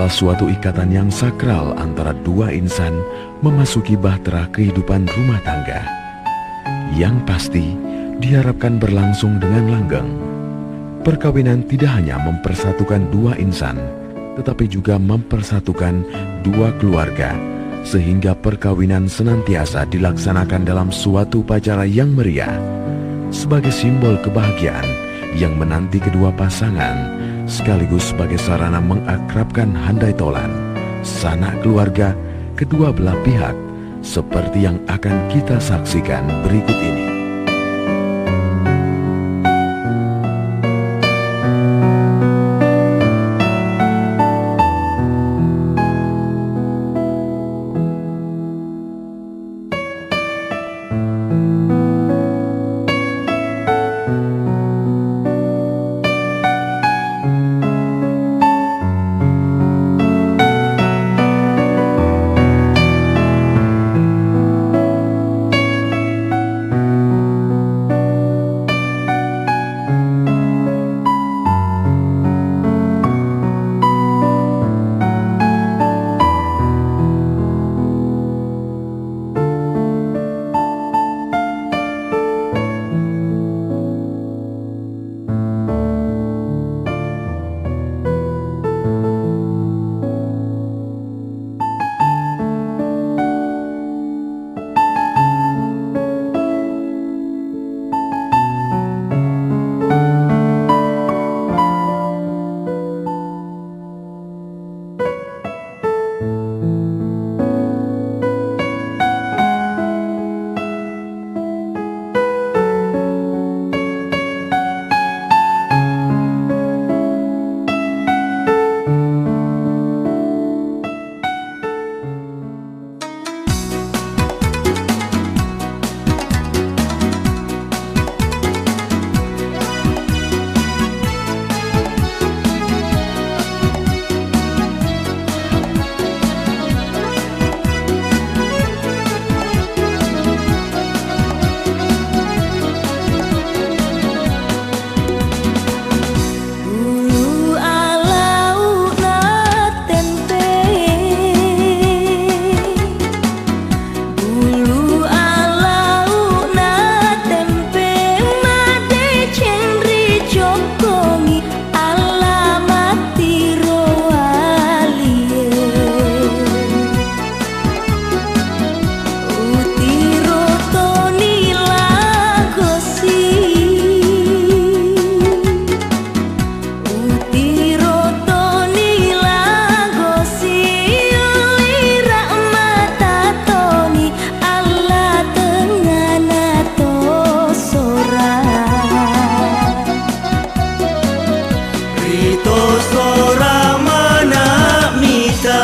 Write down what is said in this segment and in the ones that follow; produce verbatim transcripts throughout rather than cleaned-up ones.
Suatu ikatan yang sakral antara dua insan memasuki bahtera kehidupan rumah tangga. Yang pasti, diharapkan berlangsung dengan langgeng. Perkawinan tidak hanya mempersatukan dua insan, tetapi juga mempersatukan dua keluarga, sehingga perkawinan senantiasa dilaksanakan dalam suatu upacara yang meriah, sebagai simbol kebahagiaan yang menanti kedua pasangan, sekaligus sebagai sarana mengakrabkan handai tolan, sanak keluarga, kedua belah pihak, seperti yang akan kita saksikan berikut ini. Bulu alau'na tempe, bulu alau'na tempe, madeceng ri jokkongi, alla mattiro alie. Utiro toni lagosi, utiro toni lagosi, ulira mata toni, alla tengngana to sora. Rito sora mana mita,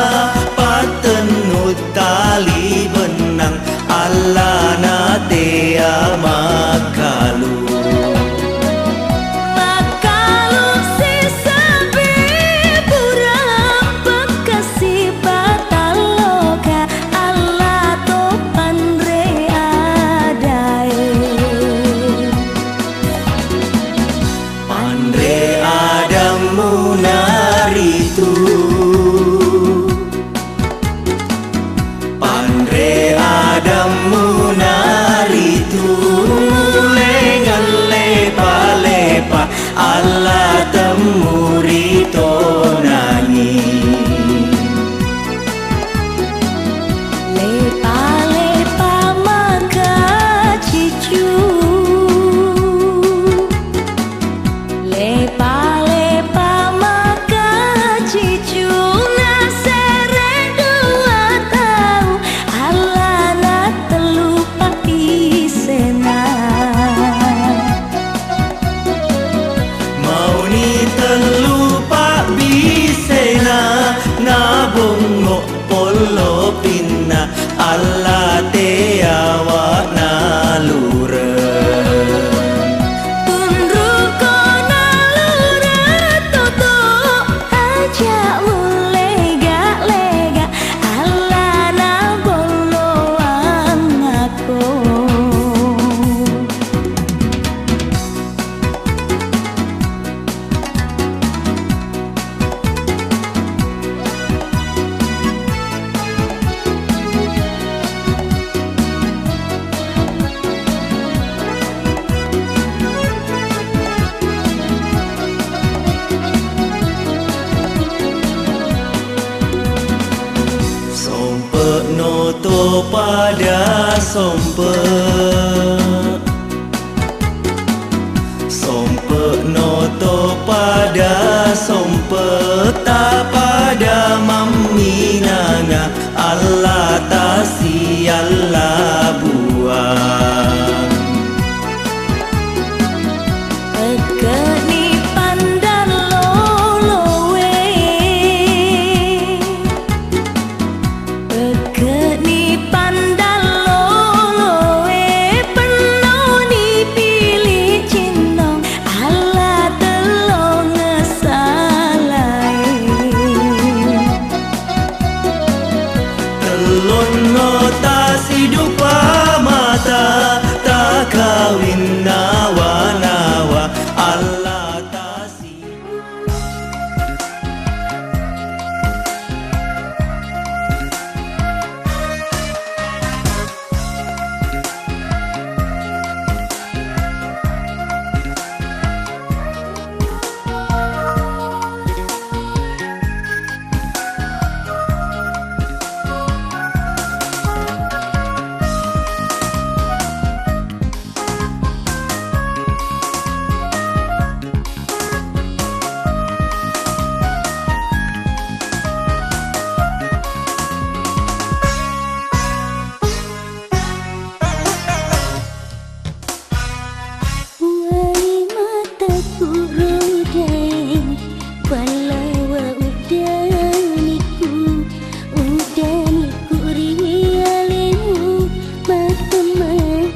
pattennu tali bennang, allana tea makkalu. Makkalu sisabe pura pekka sibatalloka, alla to panre adae. Panre adammu naritu, panre adammu naritu, Sompe', sompe' no to pada sompe' ta pada mamminanga, Allah tasi Allah buang. Ekkeni pandang loloe. Ekkeni pandang loloe, pennoni pili cinnong, Allah tellong salai. Tellonno tasidupa mata, takawin nawa-nawa, Allah tasi Uwai mataku rodae, pallawa uddaniku, uddaniku ri alemu, matemme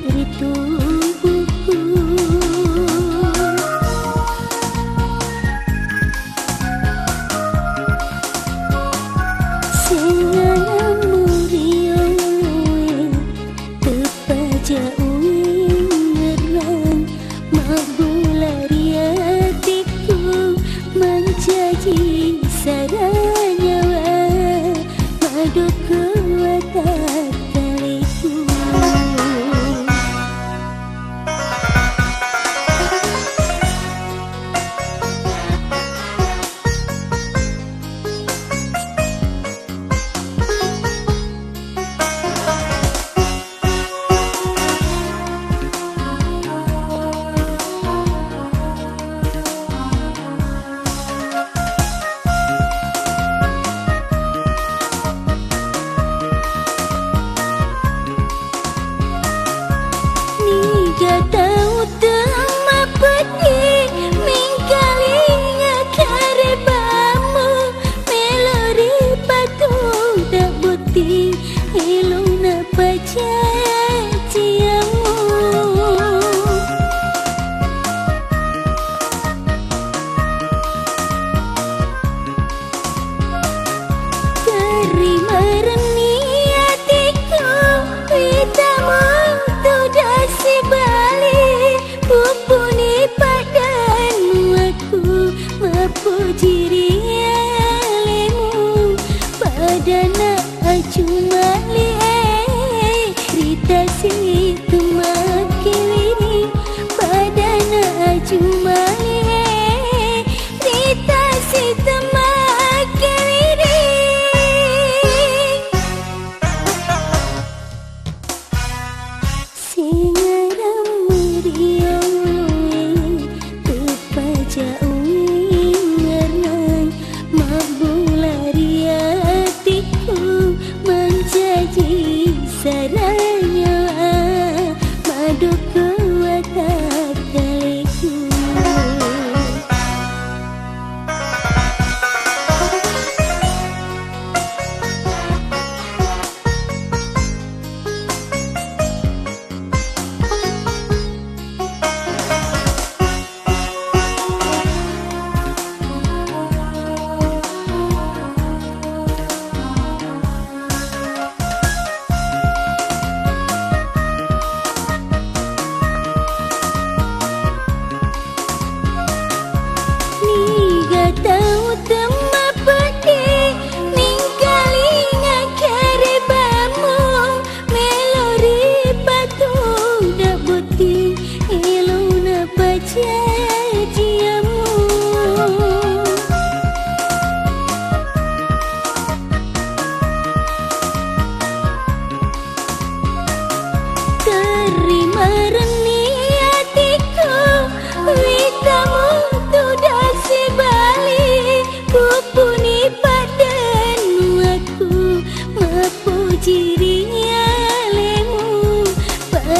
ri tubuhku. Sengalammu ri oloe, teppaja uwingngerang, mabbula ri atikku, mancaji saranyawa, madokko watakkaleku. Niga tau temmapeddi mingkalinga karebamu, melo ripatu dabbotting elona pacajiamu. Terima renni atiku, witamu tuda sibali, pupuni padanmu aku, mapuji ri alemu, padana aju mali'e, ri tasi temmakkewiring, padana aju mali'e, ri tasi temmakkewiring. Sengarammu ri oloe, teppaja uwingngerang, mabbula ri atikku, mancaji saranyawa, madokko watakkaleku. Niga tau temmapeddi mingkalinga karebamu, melo ripatu dabbotting elona pacajiamu.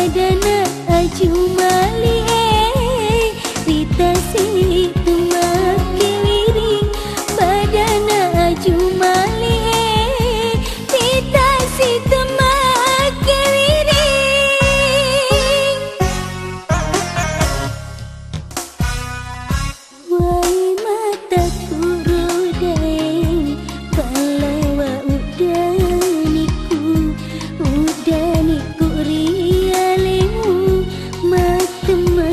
Badana aju mali'e, ri tasi temmakke wiring. Badana aju mali'e, ri tasi temmakke wiring. Wae mataku rudaeng, pallawa uddaniku, uddaniku ri alemu, mattemma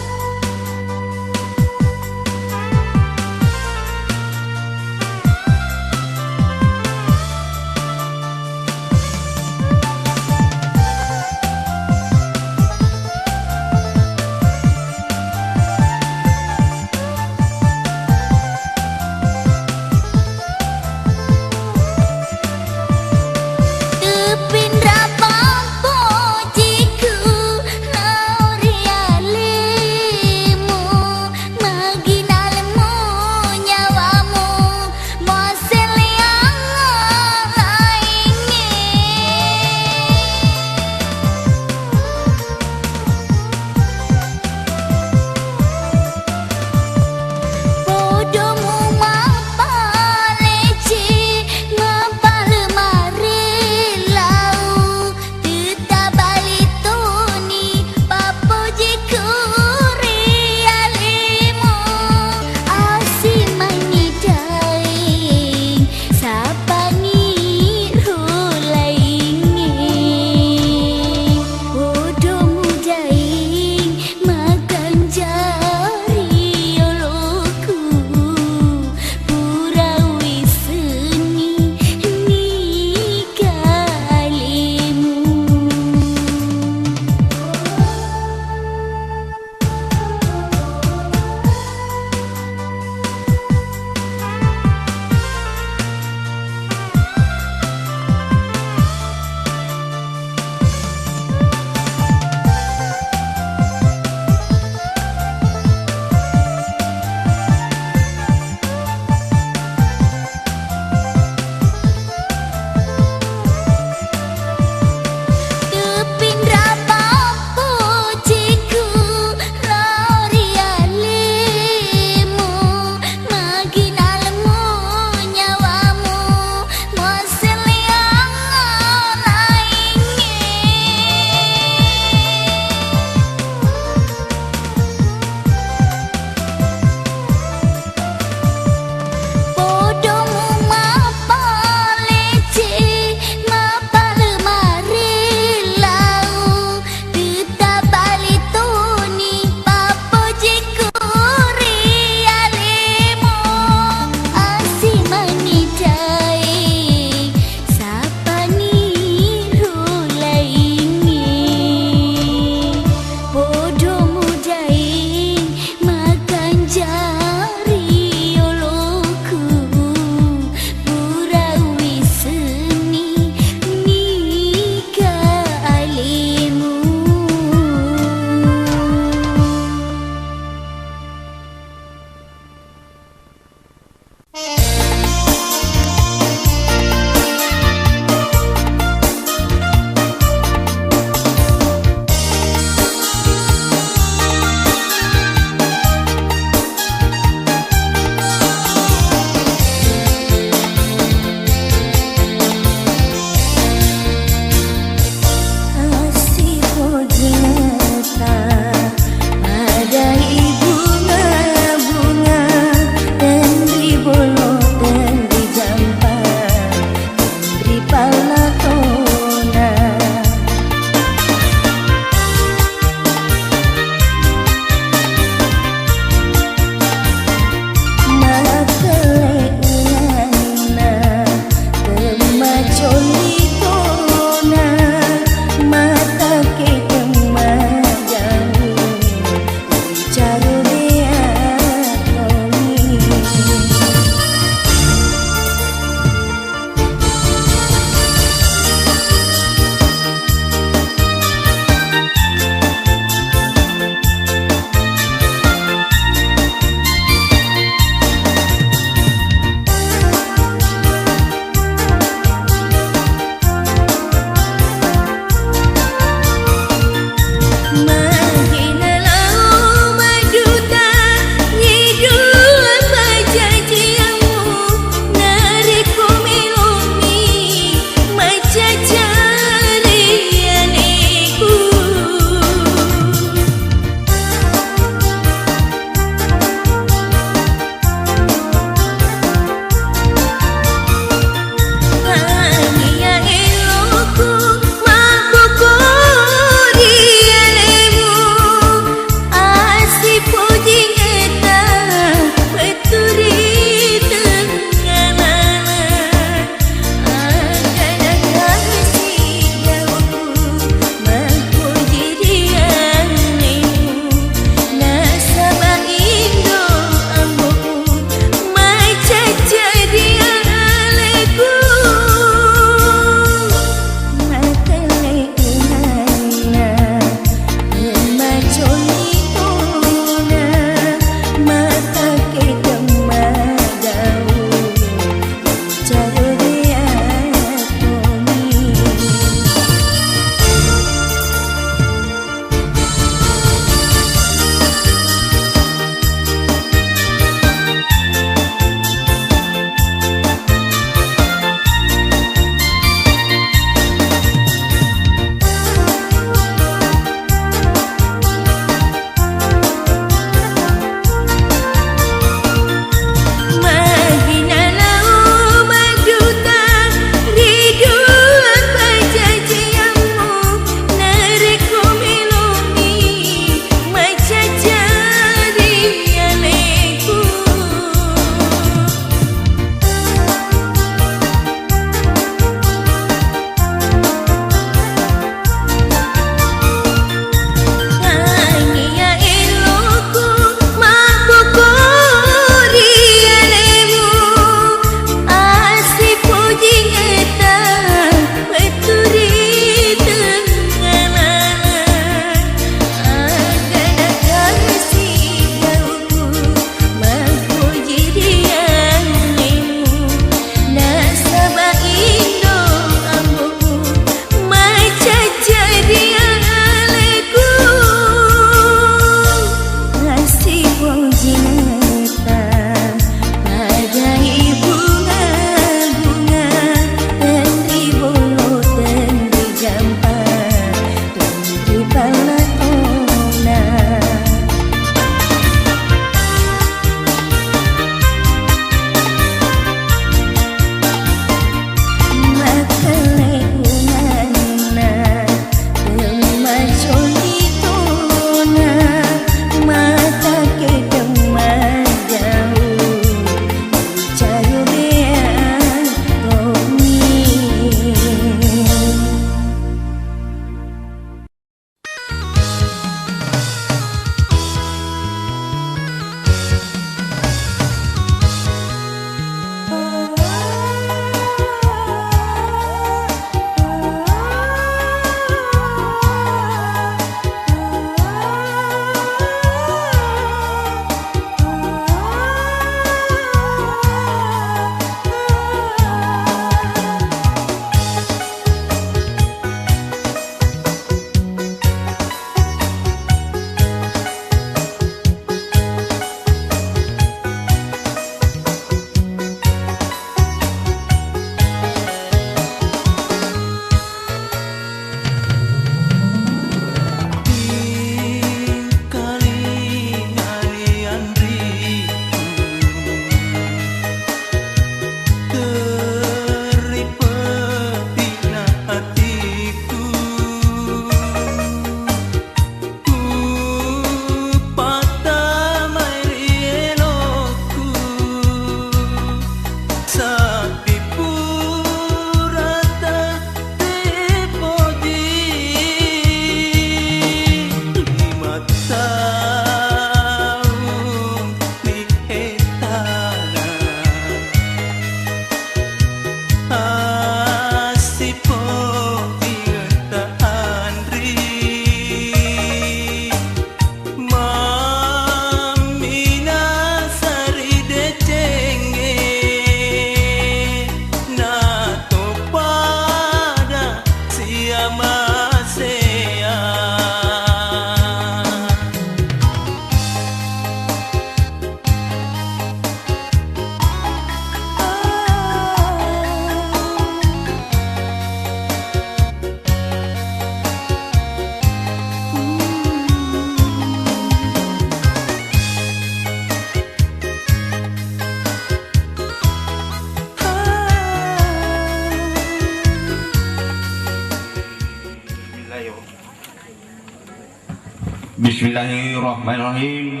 Bismillahirrahmanirrahim.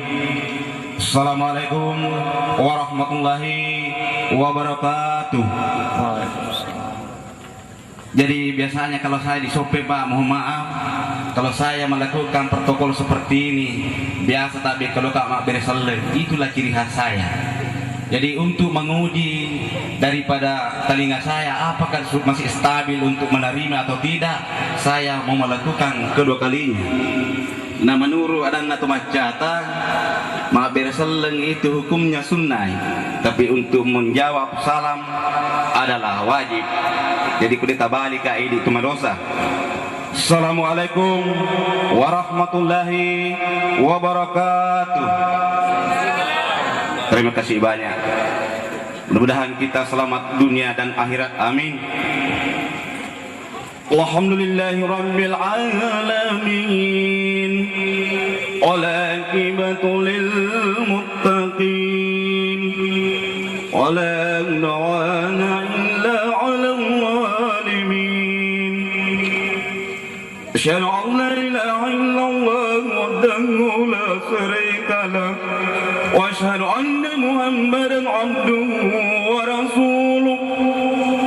Assalamualaikum warahmatullahi wabarakatuh. Jadi biasanya kalau saya di Sope, Pak, mohon maaf, kalau saya melakukan protokol seperti ini, biasa tapi kalau Kak mabbere selleng, itulah ciri khas saya. Jadi untuk menguji daripada telinga saya, apakah su-, masih stabil untuk menerima atau tidak, saya mau melakukan kedua kalinya. Na menurut adanna to maccata, mabbere selleng itu hukumnya sunnah, tapi untuk menjawab salam adalah wajib. Jadi kude tabalika idi tu madosa. Assalamualaikum warahmatullahi wabarakatuh. Terima kasih banyak. Mudah-mudahan kita selamat dunia dan akhirat. Amin. الحمد لله رب العالمين، والعاقبة للمتقين، ولا عدوان إلا على الظالمين. أشهد أن لا إله إلا الله وحده لا شريك له، وأشهد أن محمدا عبده ورسوله.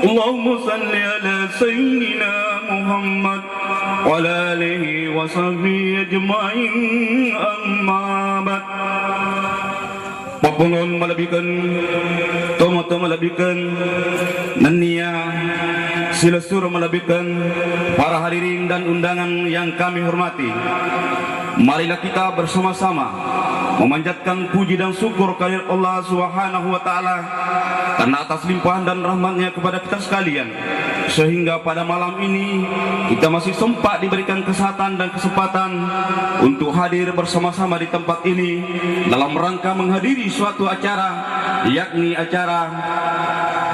اللهم صل على سيدنا محمد وعلى آله وصحبه أجمعين. أما بعد. Pappongon malebbiken, tomatoa malebbiken, nennia silessureng malebbiken, para hadirin dan undangan yang kami hormati. Marilah kita bersama-sama memanjatkan puji dan syukur kehadirat Allah Subhanahu wa Ta'ala karena atas limpahan dan rahmatnya kepada kita sekalian, sehingga pada malam ini kita masih sempat diberikan kesehatan dan kesempatan untuk hadir bersama-sama di tempat ini dalam rangka menghadiri suatu acara, yakni acara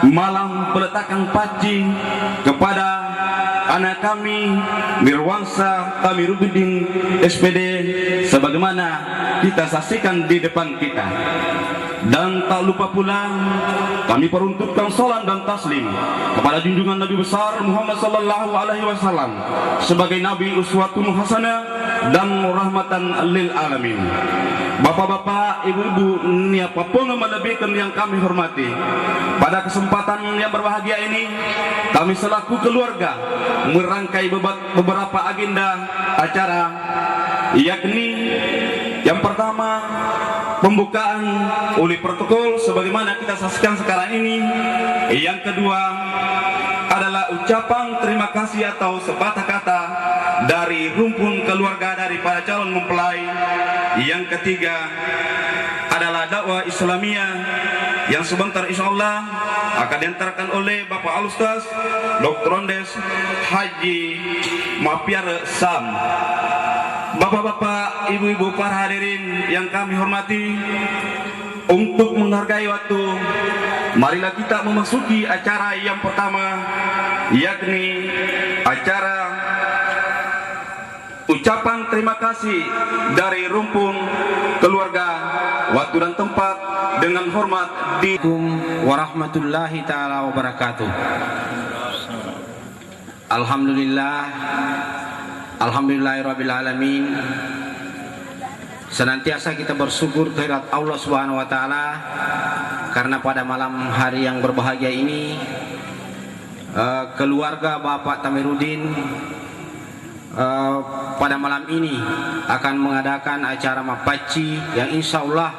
malam peletakan pacci kepada anak kami Mirwansa Tamiruddin S P D, sebagaimana kita saksikan di depan kita. Dan tak lupa pula kami peruntukkan salam dan taslim kepada junjungan Nabi besar Muhammad sallallahu alaihi wasallam sebagai Nabi uswatun hasanah dan rahmatan lil alamin. Bapak-bapak, ibu-ibu, nennia pappongan malebbiken yang kami hormati, pada kesempatan yang berbahagia ini, kami selaku keluarga merangkai beba-, beberapa agenda acara, yakni yang pertama, pembukaan oleh protokol sebagaimana kita saksikan sekarang ini. Yang kedua adalah ucapan terima kasih atau sepatah kata dari rumpun keluarga daripada calon mempelai. Yang ketiga adalah dakwah Islamiyah yang sebentar insya Allah akan diantarkan oleh Bapak Alustaz doktor Andes Haji Mapiar Sam. Bapak-bapak, ibu-ibu, para hadirin yang kami hormati, untuk menghargai waktu, marilah kita memasuki acara yang pertama, yakni acara ucapan terima kasih dari rumpun keluarga, waktu dan tempat, dengan hormat di warahmatullahi taala wabarakatuh. Alhamdulillah. Alhamdulillahirabbil alamin. Senantiasa kita bersyukur kehadirat Allah Subhanahu wa Ta'ala, karena pada malam hari yang berbahagia ini, eh, keluarga Bapak Tamiruddin, eh, pada malam ini akan mengadakan acara mappacci yang insya Allah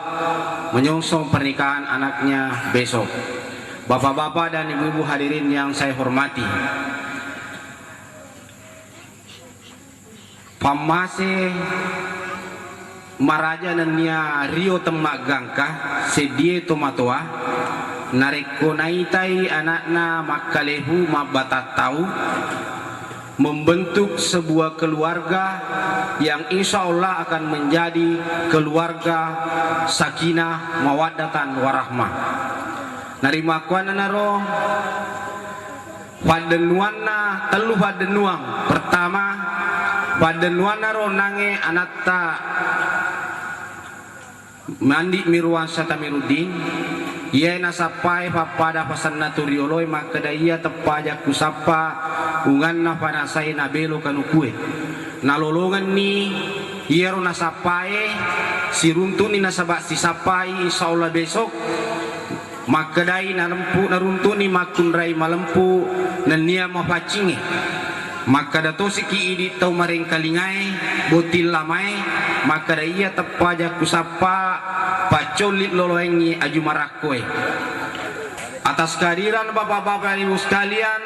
menyongsong pernikahan anaknya besok. Bapak-bapak dan ibu-ibu hadirin yang saya hormati, pammase maraja nennia rio temmaggangka seddie tomatoa, narekko naitai anakna makkalehu mabbatattau, membentuk sebuah keluarga yang insya Allah akan menjadi keluarga sakinah, mawaddatan, warahmah. Narimakkuannanaro paddennuanna, tellu paddennuang. Pertama, paddennuannaro nange anatta Mandi Mirwansa Tamiruddin, iyae nasappae pappada pasenna tu rioloe makkeda, iya teppaja kusappa unganna panasai nabelo kanukue. Nalolongenni Iyaro nasappae siruntu'ni nasaba' sisappai, insya Allah besok makkedai nalempu, naruntu'ni makkunrai malempu nennia mapaccingnge. Makkeda tosiki idi' tau marengkalingae, botting lamae, makkeda iya teppaja kusappa paccolli loloengngi aju marakkoe. Atas kehadiran Bapak-bapak Ibu sekalian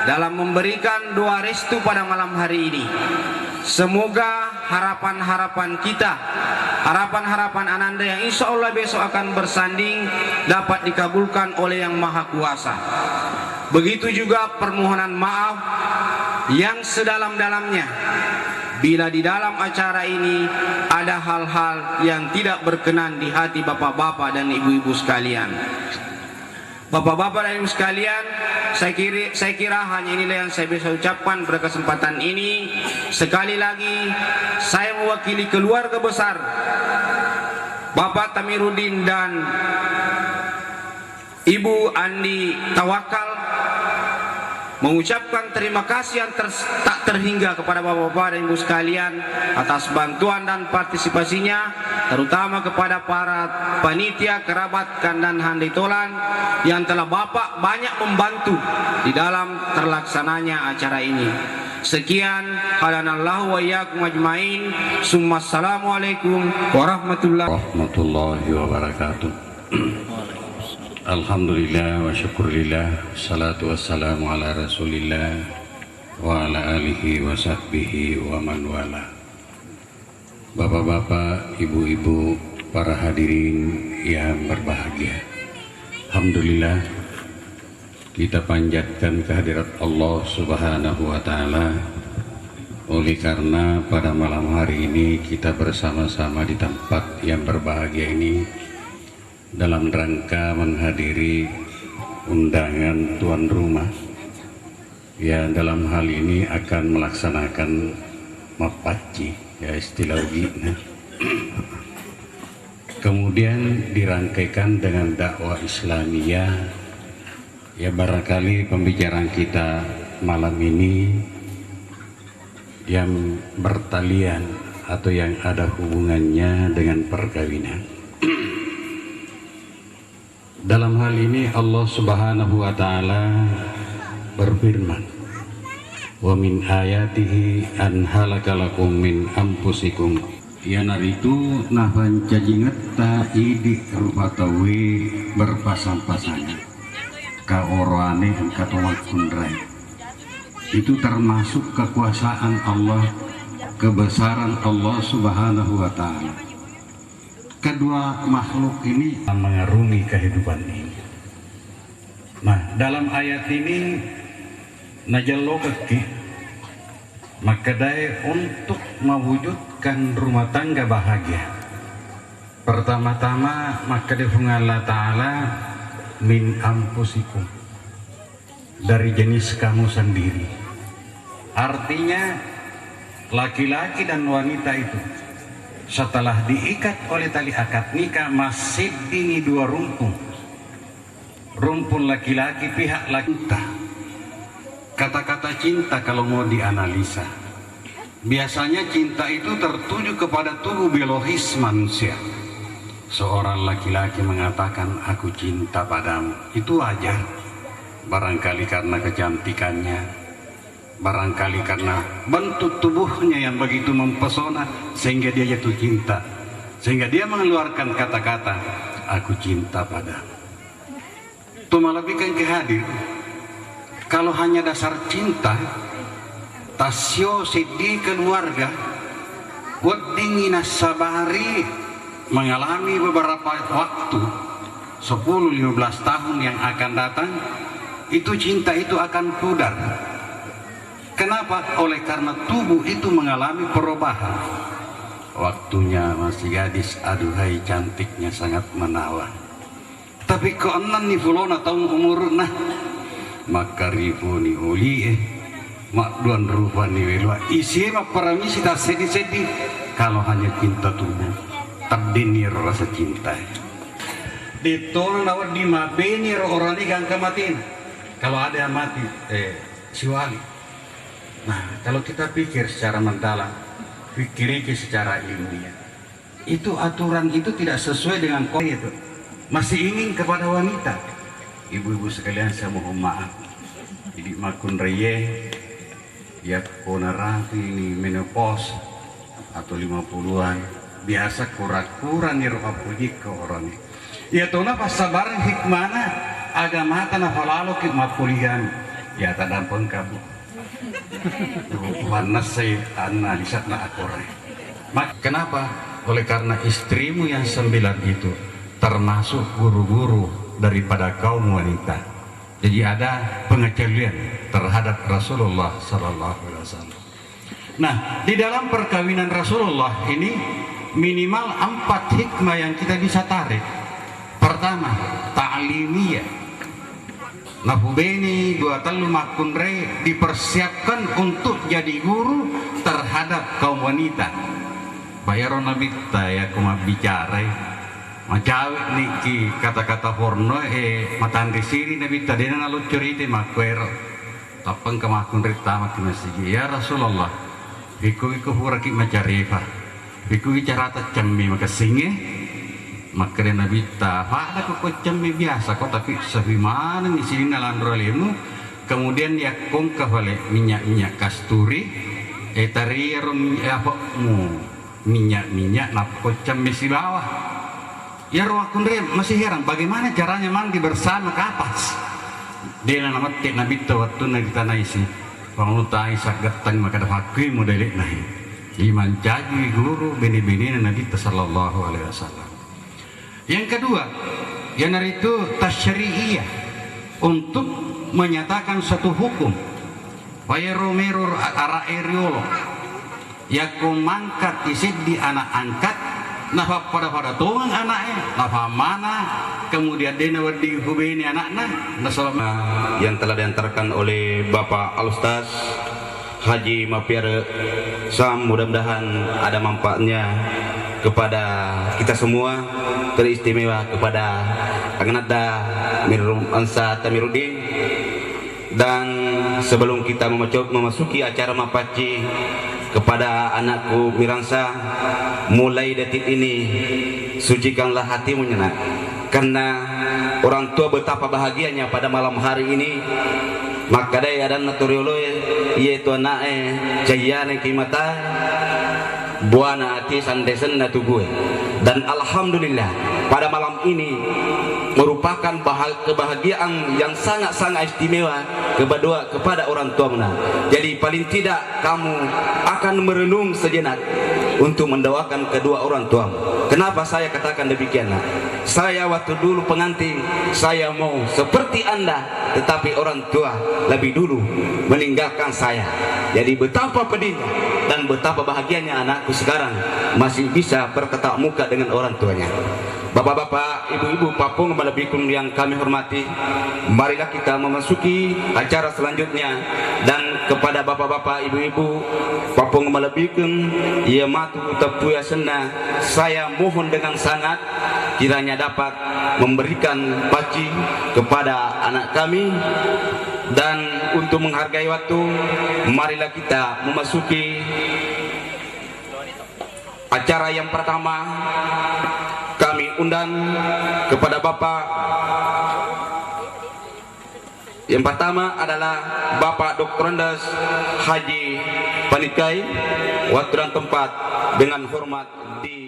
dalam memberikan doa restu pada malam hari ini. Semoga harapan-harapan kita, harapan-harapan Ananda yang insya Allah besok akan bersanding dapat dikabulkan oleh Yang Maha Kuasa. Begitu juga permohonan maaf yang sedalam-dalamnya bila di dalam acara ini ada hal-hal yang tidak berkenan di hati bapak-bapak dan ibu-ibu sekalian. Bapak-bapak dan ibu sekalian, saya kira, saya kira hanya inilah yang saya bisa ucapkan pada kesempatan ini. Sekali lagi, saya mewakili keluarga besar Bapak Tamiruddin dan Ibu Andi Tawakal mengucapkan terima kasih yang ter-, tak terhingga kepada Bapak-bapak dan Ibu sekalian atas bantuan dan partisipasinya, terutama kepada para panitia, kerabat, kandan, handai tolan yang telah Bapak banyak membantu di dalam terlaksananya acara ini. Sekian, hadanallahu wa iyyakum ajmain. Summa assalamualaikum warahmatullahi warahmatullahi wabarakatuh. Alhamdulillah wa syukurillah, salatu wassalamu ala rasulillah wa ala alihi wa sahbihi wa man wala. Bapak-bapak, ibu-ibu, para hadirin yang berbahagia. Alhamdulillah, kita panjatkan kehadirat Allah Subhanahu wa Ta'ala, oleh karena pada malam hari ini kita bersama-sama di tempat yang berbahagia ini dalam rangka menghadiri undangan tuan rumah yang dalam hal ini akan melaksanakan mapacci, ya, istilah Ugina. Kemudian dirangkaikan dengan dakwah Islamiyah. Ya, barangkali pembicaraan kita malam ini yang bertalian atau yang ada hubungannya dengan perkawinan. Dalam hal ini Allah Subhanahu wa Ta'ala berfirman, "Wa min ayatihi an khalaqa lakum min anfusikum." Iyanaritu nafancajingetta idi rupa tauwe berpasang-pasangan. Kaoroane engka to makkunrai. Itu termasuk kekuasaan Allah, kebesaran Allah Subhanahu wa Ta'ala. Kedua makhluk ini mengarungi kehidupan ini. Nah, dalam ayat ini najallokekki makkedae untuk mewujudkan rumah tangga bahagia. Pertama-tama makkeda Puang Allah Ta'ala, "Min anfusikum." Dari jenis kamu sendiri. Artinya, laki-laki dan wanita itu setelah diikat oleh tali akad nikah, masseddingi dua rumpun. Rumpun laki-laki pihak laki. Kata-kata cinta kalau mau dianalisa, biasanya cinta itu tertuju kepada tubuh biologis manusia. Seorang laki-laki mengatakan, "Aku cinta padamu." Itu wajar. Barangkali karena kecantikannya, barangkali karena bentuk tubuhnya yang begitu mempesona, sehingga dia jatuh cinta. Sehingga dia mengeluarkan kata-kata, "Aku cinta padamu." Tumalebbikan ke hadir, kalau hanya dasar cinta, tassio seddi keluarga, weddingngi nassabari mengalami beberapa waktu, sepuluh lima belas tahun yang akan datang, itu cinta itu akan pudar. Kenapa? Oleh karena tubuh itu mengalami perubahan. Waktunya masih gadis, aduhai cantiknya sangat menawan. Tapi ko ennenni fulona taung umurna, makkarifuni ulie, madduan rupani weloa, isi mapparamisi tasseddi-seddi. Kalau hanya cinta tubuh, teddenni ro rasa cinta. Dettona nawedding mabbene ro orane gangka matena. Kalau ada yang mati, eh, siwali. Nah, kalau kita pikir secara mendalam, Pikiriki secara ilmiah. Itu aturan itu tidak sesuai dengan ko-, itu. Masih ingin kepada wanita. Ibu-ibu sekalian, saya mohon maaf. Jadi, makkunraie, ya, konaratu ini menopause atau lima puluhan, biasa kura-kura niro appuji ke orang. Iya tona passabareng hikmana agamata nafalaloki mappulian. Ya, tadampengka, Bu. Mannessai anna lisa'na akkorai. Mak-, kenapa? Oleh karena istrimu yang sembilan itu termasuk guru-guru daripada kaum wanita. Jadi ada pengecualian terhadap Rasulullah sallallahu alaihi wasallam. Nah, di dalam perkawinan Rasulullah ini minimal empat hikmah yang kita bisa tarik. Pertama, ta'limiyah. Napubene dua tellu makkunrai dipersiapkan untuk jadi guru terhadap kaum wanita. Pak, iyaro Nabitta yakko mabbicarai, macawe niki kata-kata forno, eh, matanri siri Nabitta, dena naloccorita makkuero. Tappengka makkunrai tamaki masigi, "Ya Rasulullah, pikkugi ko puraki macarepa, pikkugi carata cemme makessingnge?" Makkeda Nabitta, "Pada ko, ko cemme biasa ko, tapi safi manenni sininna lanro alemu, kemudian yakkongka fale minyak-minyak kasturi, eh, tariero minyak apa'mu, minyak-minyak nappa ko cemme sibawa." Iyaro makkunrai masih heran, bagaimana caranya mandi bersama kapas? Dena namette Nabitta wettunna ri tana isi. Panguluta Aisyah gettang makkeda, "Fakkui modele'na he." Jadi mancaji guru bene-benena Nabitta sallallahu alaihi wasallam. Yang kedua, iyanaritu tasyri'iyah, untuk menyatakan satu hukum. Paero mero ara'e riolo. Yakko mangkat iseddi anak angkat, nafappada-pada tongeng ana'e, nafammana, kemudian dena wedding hubeni anakna, nasaba yang telah diantarkan oleh Bapak Al-Ustaz Haji Mapiare Sam, mudah-mudahan ada manfaatnya kepada kita semua, teristimewa kepada Anganadda Mirrum Ansa Tamiruddin. Dan sebelum kita memacu-, memasuki acara mapaccing, kepada anakku Miransa, mulai detik ini sucikanlah hatimu, Nak. Karena orang tua betapa bahagianya pada malam hari ini. Makkedai adanna torioloe, iyetu ana'e, cayyana ki matae, buana ati sanresenna tubuhe. Dan alhamdulillah, pada malam ini merupakan bahal-, kebahagiaan yang sangat-sangat istimewa kedua kepada orang tuamna. Jadi paling tidak kamu akan merenung sejenak untuk mendoakan kedua orang tuamu. Kenapa saya katakan demikian, Nak? Saya waktu dulu pengantin, saya mau seperti Anda, tetapi orang tua lebih dulu meninggalkan saya. Jadi betapa pedihnya dan betapa bahagianya anakku sekarang masih bisa bertatap muka dengan orang tuanya. Bapak-bapak, ibu-ibu, pappong malebbikun yang kami hormati, marilah kita memasuki acara selanjutnya. Dan kepada bapak-bapak, ibu-ibu, pappong malebbikun, iya matu teppu yasenna, saya mohon dengan sangat kiranya dapat memberikan paci kepada anak kami. Dan untuk menghargai waktu, marilah kita memasuki acara yang pertama, kami undang kepada Bapak. Yang pertama adalah Bapak Doktor Andes Haji Panikai, waktu dan tempat dengan hormat di